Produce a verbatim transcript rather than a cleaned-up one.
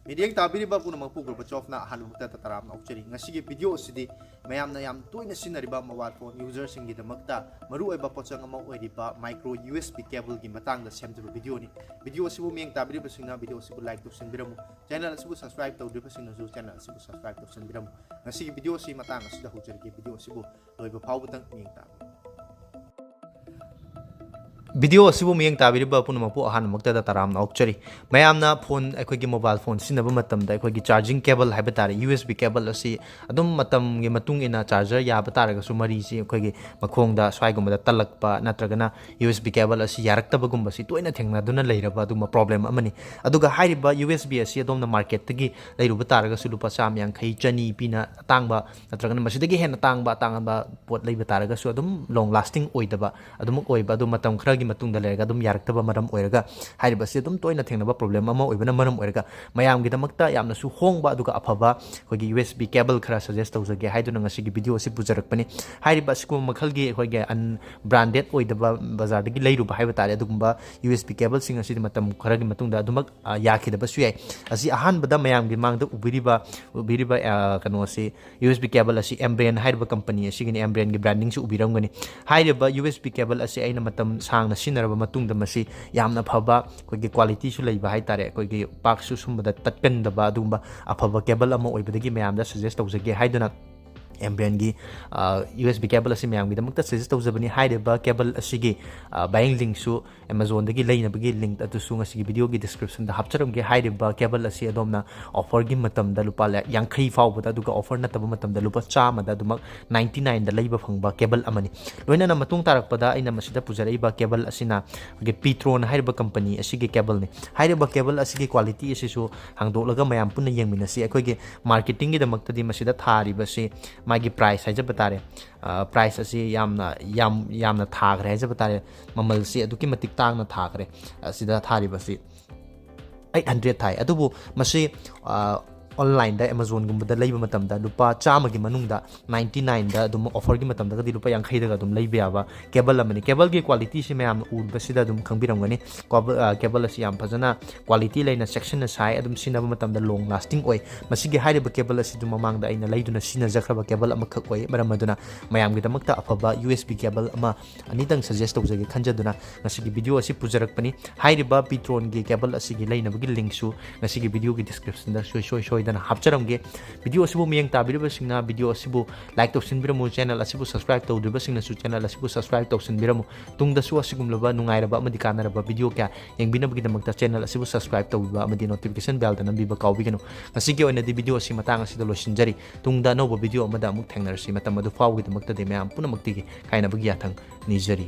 ꯃꯤꯠꯌꯦꯡ ꯇꯥꯕꯤꯔꯤꯕ ꯄꯨꯝꯅꯃꯛꯄꯨ ꯒꯣꯔꯕꯥꯆꯣꯞꯅ ꯑꯍꯥꯟꯕꯃꯛꯇꯗ ꯇꯔꯥꯝꯅ ꯑꯣꯛꯆꯔꯤ꯫ ꯉꯁꯤꯒꯤ ꯚꯤꯗꯤꯑꯣ ꯑꯁꯤꯗꯤ ꯃꯌꯥꯝꯅ ꯌꯥꯝ ꯇꯣꯏꯅ ꯁꯤꯖꯤꯟꯅꯔꯤꯕ mobile phone userꯁꯤꯡꯒꯤꯗꯃꯛꯇ ꯃꯔꯨꯑꯣꯏꯕ ꯄꯣꯠꯆꯪ ꯑꯃ ꯑꯣꯏꯔꯤꯕ micro U S B cableꯒꯤ ꯃꯇꯥꯡꯗ ꯁꯦꯝꯖꯕ ꯚꯤꯗꯤꯑꯣꯅꯤ꯫ ꯚꯤꯗꯤꯑꯣ ꯑꯁꯤꯕꯨ ꯃꯤꯠꯌꯦꯡ ꯇꯥꯕꯤꯔꯤꯕꯁꯤꯡꯅ ꯚꯤꯗꯤꯑꯣ ꯑꯁꯤꯕꯨ like ꯇꯧꯁꯤꯟꯕꯤꯔꯝꯃꯨ꯫ Channel ꯑꯁꯤꯕꯨ subscribe ꯇꯧꯗ꯭ꯔꯤꯕꯁꯤꯡꯅꯁꯨ channel ꯑꯁꯤꯕꯨ subscribe ꯇꯧꯁꯤꯟꯕꯤꯔꯝꯃꯨ꯫ ꯉꯁꯤꯒꯤ ꯚꯤꯗꯤꯑꯣ ꯑꯁꯤ ꯃꯇꯥꯡ ꯑꯁꯤꯗ ꯍꯧꯖꯔꯒꯦ꯫ ꯚꯤꯗꯤꯑꯣ ꯑꯁꯤꯕꯨ ꯂꯣꯏꯕ ꯐꯥꯎꯕꯗꯪ ꯃꯤꯠꯌꯦꯡ ꯇꯥꯕꯤꯌꯨ꯫ ꯚꯤꯗꯤꯑꯣ ꯑꯁꯤꯕꯨ ꯃꯤꯠꯌꯦꯡ ꯇꯥꯕꯤꯔꯤꯕ ꯄꯨꯝꯅꯃꯛꯄꯨ ꯑꯍꯥꯟꯕꯃꯛꯇꯗ ꯇꯔꯥꯝꯅ ꯑꯣꯛꯆꯔꯤ꯫ ꯃꯌꯥꯝꯅ phone, ꯑꯩꯈꯣꯏꯒꯤ mobile phone ꯁꯤꯖꯤꯟꯅꯕ ꯃꯇꯝꯗ ꯑꯩꯈꯣꯏꯒꯤ charging cable ꯍꯥꯏꯕ ꯇꯥꯔꯦ, U S B cable ꯑꯁꯤ ꯑꯗꯨꯝ ꯃꯇꯝꯒꯤ ꯃꯇꯨꯡ ꯏꯟꯅ charger ꯌꯥꯕ ꯇꯥꯔꯒꯁꯨ ꯃꯔꯤꯁꯤ ꯑꯩꯈꯣꯏꯒꯤ ꯃꯈꯣꯡꯗ ꯁ꯭ꯋꯥꯏꯒꯨꯝꯕꯗ ꯇꯠꯂꯛꯄ ꯅꯠꯇ꯭ꯔꯒꯅ U S B cable ꯑꯁꯤ ꯌꯥꯔꯛꯇꯕꯒꯨꯝꯕꯁꯤ ꯇꯣꯏꯅ ꯊꯦꯡꯅꯗꯨꯅ ꯂꯩꯔꯕ ꯑꯗꯨꯒꯨꯝꯕ problem ꯑꯃꯅꯤ꯫ ꯑꯗꯨꯒ ꯍꯥꯏꯔꯤꯕ U S B ꯑꯁꯤ ꯑꯗꯣꯝꯅ marketꯇꯒꯤ ꯂꯩꯔꯨꯕ ꯇꯥꯔꯒꯁꯨ ꯂꯨꯄꯥ ꯆꯥꯝꯃ ꯌꯥꯡꯈꯩ, ꯆꯅꯤ ꯄꯤꯅ ꯑꯇꯥꯡꯕ ꯅꯠꯇ꯭ꯔꯒꯅ ꯃꯁꯤꯗꯒꯤ ꯍꯦꯟꯅ ꯇꯥꯡꯕ ꯑꯇꯥꯡꯕ ꯄꯣꯠ ꯂꯩꯕ ꯇꯥꯔꯒꯁꯨ ꯑꯗꯨꯝ long lasting ꯑꯣꯏꯗꯕ ꯑꯗꯨꯃꯛ ꯑꯣꯏꯕ, ꯑꯗꯨ ꯃꯇꯝ ꯈꯔꯒꯤ ꯃꯇꯨꯡꯗ ꯂꯩꯔꯒ ꯑꯗꯨꯝ ꯌꯥꯔꯛꯇꯕ ꯃꯔꯝ ꯑꯣꯏꯔꯒ ꯍꯥꯏꯔꯤꯕꯁꯤ ꯑꯗꯨꯝ ꯇꯣꯏꯅ ꯊꯦꯡꯅꯕ problem ꯑꯃ ꯑꯣꯏꯕꯅ ꯃꯔꯝ ꯑꯣꯏꯔꯒ ꯃꯌꯥꯝꯒꯤꯗꯃꯛꯇ ꯌꯥꯝꯅꯁꯨ ꯍꯣꯡꯕ ꯑꯗꯨꯒ ꯑꯐꯕ ꯑꯩꯈꯣꯏꯒꯤ U S B cable ꯈꯔ suggest ꯇꯧꯖꯒꯦ ꯍꯥꯏꯗꯨꯅ ꯉꯁꯤꯒꯤ ꯚꯤꯗꯤꯑꯣ ꯑꯁꯤ ꯄꯨꯖꯔꯛꯄꯅꯤ꯫ ꯍꯥꯏꯔꯤꯕ ꯑꯁꯤꯒꯨꯝꯕ ꯃꯈꯜꯒꯤ ꯑꯩꯈꯣꯏꯒꯤ unbranded ꯑꯣꯏꯗꯕ ꯕꯖꯥꯔꯗꯒꯤ ꯂꯩꯔꯨꯕ ꯍꯥꯏꯕ ꯇꯥꯔꯦ, ꯑꯗꯨꯒꯨꯝꯕ U S B cableꯁꯤꯡ ꯑꯁꯤꯗꯤ ꯃꯇꯝ ꯈꯔꯒꯤ ꯃꯇꯨꯡꯗ ꯑꯗꯨꯃꯛ, ꯑ, ꯌꯥꯈꯤꯗꯕꯁꯨ ꯌꯥꯏ꯫ ꯑꯁꯤ ꯑꯍꯥꯟꯕꯗ ꯃꯌꯥꯝꯒꯤ ꯃꯥꯡꯗ ꯎꯕꯤꯔꯤꯕ, ꯎꯕꯤꯔꯤꯕ, ꯑ, ꯀꯩꯅꯣꯁꯤ U S B cable ꯑꯁꯤ Ambren ꯍꯥꯏꯔꯤꯕ company ꯑꯁꯤꯒꯤꯅꯤ꯫ Ambrenꯒꯤ brandingꯁꯨ ꯎꯕꯤꯔꯝꯒꯅꯤ꯫ ꯍꯥꯏꯔꯤꯕ U S B cable ꯑꯁꯤ ꯑꯩꯅ ꯃꯇꯝ ꯁꯥꯡꯅ ꯁꯤꯖꯤꯟꯅꯔꯕ ꯃꯇꯨꯡꯗ ꯃꯁꯤ ꯌꯥꯝꯅ ꯐꯕ, ꯑꯩꯈꯣꯏꯒꯤ qualityꯁꯨ ꯂꯩꯕ ꯍꯥꯏ ꯇꯥꯔꯦ, ꯑꯩꯈꯣꯏꯒꯤ ꯄꯥꯛꯁꯨ ꯁꯨꯝꯕꯗ ꯇꯠꯀꯟꯗꯕ ꯑꯗꯨꯒꯨꯝꯕ ꯑꯐꯕ cable ꯑꯃ ꯑꯣꯏꯕꯗꯒꯤ ꯃꯌꯥꯝꯗ suggest ꯇꯧꯖꯒꯦ ꯍꯥꯏꯗꯨꯅ Ambrenꯒꯤ, ꯑ, U S B cable ꯑꯁꯤ ꯃꯌꯥꯝꯒꯤꯗꯃꯛꯇ suggest ꯇꯧꯖꯕꯅꯤ꯫ ꯍꯥꯏꯔꯤꯕ cable ꯑꯁꯤꯒꯤ, ꯑ, buying linkꯁꯨ Amazonꯗꯒꯤ ꯂꯩꯅꯕꯒꯤ link ꯑꯗꯨꯁꯨ ꯉꯁꯤꯒꯤ ꯚꯤꯗꯤꯑꯣꯒꯤ descriptionꯗ ꯍꯥꯞꯆꯔꯝꯒꯦ꯫ ꯍꯥꯏꯔꯤꯕ cable ꯑꯁꯤ ꯑꯗꯣꯝꯅ offerꯒꯤ ꯃꯇꯝꯗ ꯂꯨꯄꯥ ꯂꯥꯈ ꯌꯥꯡꯈꯩ ꯐꯥꯎꯕꯗ, ꯑꯗꯨꯒ offer ꯅꯠꯇꯕ ꯃꯇꯝꯗ ꯂꯨꯄꯥ ꯆꯥꯝꯃꯗ ꯑꯗꯨꯃꯛ ninety nineꯗ ꯂꯩꯕ ꯐꯪꯕ cable ꯑꯃꯅꯤ꯫ ꯂꯣꯏꯅꯅ ꯃꯇꯨꯡ ꯇꯥꯔꯛꯄꯗ ꯑꯩꯅ ꯃꯁꯤꯗ ꯄꯨꯖꯔꯛꯏꯕ cable ꯑꯁꯤꯅ ꯑꯩꯈꯣꯏꯒꯤ Petron ꯍꯥꯏꯔꯤꯕ company ꯑꯁꯤꯒꯤ cableꯅꯤ꯫ ꯍꯥꯏꯔꯤꯕ cable ꯑꯁꯤꯒꯤ quality ꯑꯁꯤꯁꯨ ꯍꯥꯡꯗꯣꯛꯂꯒ ꯃꯌꯥꯝ ꯄꯨꯟꯅ ꯌꯦꯡꯃꯤꯟꯅꯁꯤ꯫ ꯑꯩꯈꯣꯏꯒꯤ marketingꯒꯤꯗꯃꯛꯇꯗꯤ ꯃꯁꯤꯗ ꯊꯥꯔꯤꯕꯁꯤ ꯃꯥꯒꯤ price ꯍꯥꯏꯖꯕ ꯇꯥꯔꯦ, ꯑ, price ꯑꯁꯤ ꯌꯥꯝꯅ, ꯌꯥꯝ, ꯌꯥꯝꯅ ꯊꯥꯈ꯭ꯔꯦ ꯍꯥꯏꯖꯕ ꯇꯥꯔꯦ, ꯃꯃꯜꯁꯤ ꯑꯗꯨꯛꯀꯤ ꯃꯇꯤꯛ ꯇꯥꯡꯅ ꯊꯥꯈ꯭ꯔꯦ꯫ ꯑꯁꯤꯗ ꯊꯥꯔꯤꯕꯁꯤ eight hundred ꯊꯥꯏ꯫ ꯑꯗꯨꯕꯨ ꯃꯁꯤ, ꯑ, online-ꯗ Amazon-ꯒꯨꯝꯕꯗ ꯂꯩꯕ ꯃꯇꯝꯗ ꯂꯨꯄꯥ ꯆꯥꯝꯃꯒꯤ ꯃꯅꯨꯡꯗ ninety nine-ꯗ ꯑꯗꯨꯝ offer-ꯒꯤ ꯃꯇꯝꯗꯒꯗꯤ ꯂꯨꯄꯥ ꯌꯥꯡꯈꯩꯗꯒ ꯑꯗꯨꯝ ꯂꯩꯕ ꯌꯥꯕ cable ꯑꯃꯅꯤ꯫ Cable-ꯒꯤ quality-ꯁꯤ ꯃꯌꯥꯝꯅ ꯎꯕꯁꯤꯗ ꯑꯗꯨꯝ ꯈꯪꯕꯤꯔꯝꯒꯅꯤ꯫ Cable, ꯑ, cable ꯑꯁꯤ ꯌꯥꯝ ꯐꯖꯅ quality ꯂꯩꯅ ꯆꯦꯛꯁꯤꯟꯅ ꯁꯥꯏ, ꯑꯗꯨꯝ ꯁꯤꯖꯤꯟꯅꯕ ꯃꯇꯝꯗ long lasting ꯑꯣꯏ꯫ ꯃꯁꯤꯒꯤ ꯍꯥꯏꯔꯤꯕ cable ꯑꯁꯤꯁꯨ ꯃꯃꯥꯡꯗ ꯑꯩꯅ ꯂꯩꯗꯨꯅ ꯁꯤꯖꯤꯟꯅꯖꯈ꯭ꯔꯕ cable ꯑꯃꯈꯛ ꯑꯣꯏ꯫ ꯃꯔꯝ ꯑꯗꯨꯅ ꯃꯌꯥꯝꯒꯤꯗꯃꯛꯇ ꯑꯐꯕ U S B cable ꯑꯃ ꯑꯅꯤꯇꯪ suggest ꯇꯧꯖꯒꯦ ꯈꯟꯖꯗꯨꯅ ꯉꯁꯤꯒꯤ video ꯑꯁꯤ ꯄꯨꯖꯔꯛꯄꯅꯤ꯫ ꯍꯥꯏꯔꯤꯕ Petron-ꯒꯤ cable ꯑꯁꯤꯒꯤ ꯂꯩꯅꯕꯒꯤ link-ꯁꯨ ꯉꯁꯤꯒꯤ video-ꯒꯤ description-ꯗ ꯁꯨꯡꯁꯣꯏ ꯁꯣꯏꯗꯅ ꯍꯥꯞꯆꯔꯝꯒꯦ꯫ Video ꯑꯁꯤꯕꯨ ꯃꯤꯠꯌꯦꯡ ꯇꯥꯕꯤꯔꯤꯕꯁꯤꯡꯅ video ꯑꯁꯤꯕꯨ like ꯇꯧꯁꯤꯟꯕꯤꯔꯝꯃꯨ, channel ꯑꯁꯤꯕꯨ subscribe ꯇꯧꯗ꯭ꯔꯤꯕꯁꯤꯡꯅꯁꯨ channel ꯑꯁꯤꯕꯨ subscribe ꯇꯧꯁꯤꯟꯕꯤꯔꯝꯃꯨ꯫ ꯇꯨꯡꯗꯁꯨ ꯑꯁꯤꯒꯨꯝꯂꯕ ꯅꯨꯡꯉꯥꯏꯔꯕ ꯑꯃꯗꯤ ꯀꯥꯟꯅꯔꯕ video ꯀꯌꯥ ꯌꯦꯡꯕꯤꯅꯕꯒꯤꯗꯃꯛꯇ channel ꯑꯁꯤꯕꯨ subscribe ꯇꯧꯕꯤꯕ ꯑꯃꯗꯤ notification bell-ꯗ ꯅꯝꯕꯤꯕ ꯀꯥꯎꯕꯤꯒꯅꯨ꯫ ꯉꯁꯤꯒꯤ ꯑꯣꯏꯅꯗꯤ video ꯑꯁꯤ ꯃꯇꯥꯡ ꯑꯁꯤꯗ ꯂꯣꯏꯁꯤꯟꯖꯔꯤ꯫ ꯇꯨꯡꯗ ꯑꯅꯧꯕ video ꯑꯃꯗ ꯑꯃꯨꯛ ꯊꯦꯡꯅꯔꯁꯤ꯫ ꯃꯇꯝ ꯑꯗꯨ ꯐꯥꯎꯕꯒꯤꯗꯃꯛꯇꯗꯤ ꯃꯌꯥꯝ ꯄꯨꯝꯅꯃꯛꯇꯒꯤ ꯀꯥꯏꯅꯕꯒꯤ ꯌꯥꯊꯪ ꯅꯤꯖꯔꯤ꯫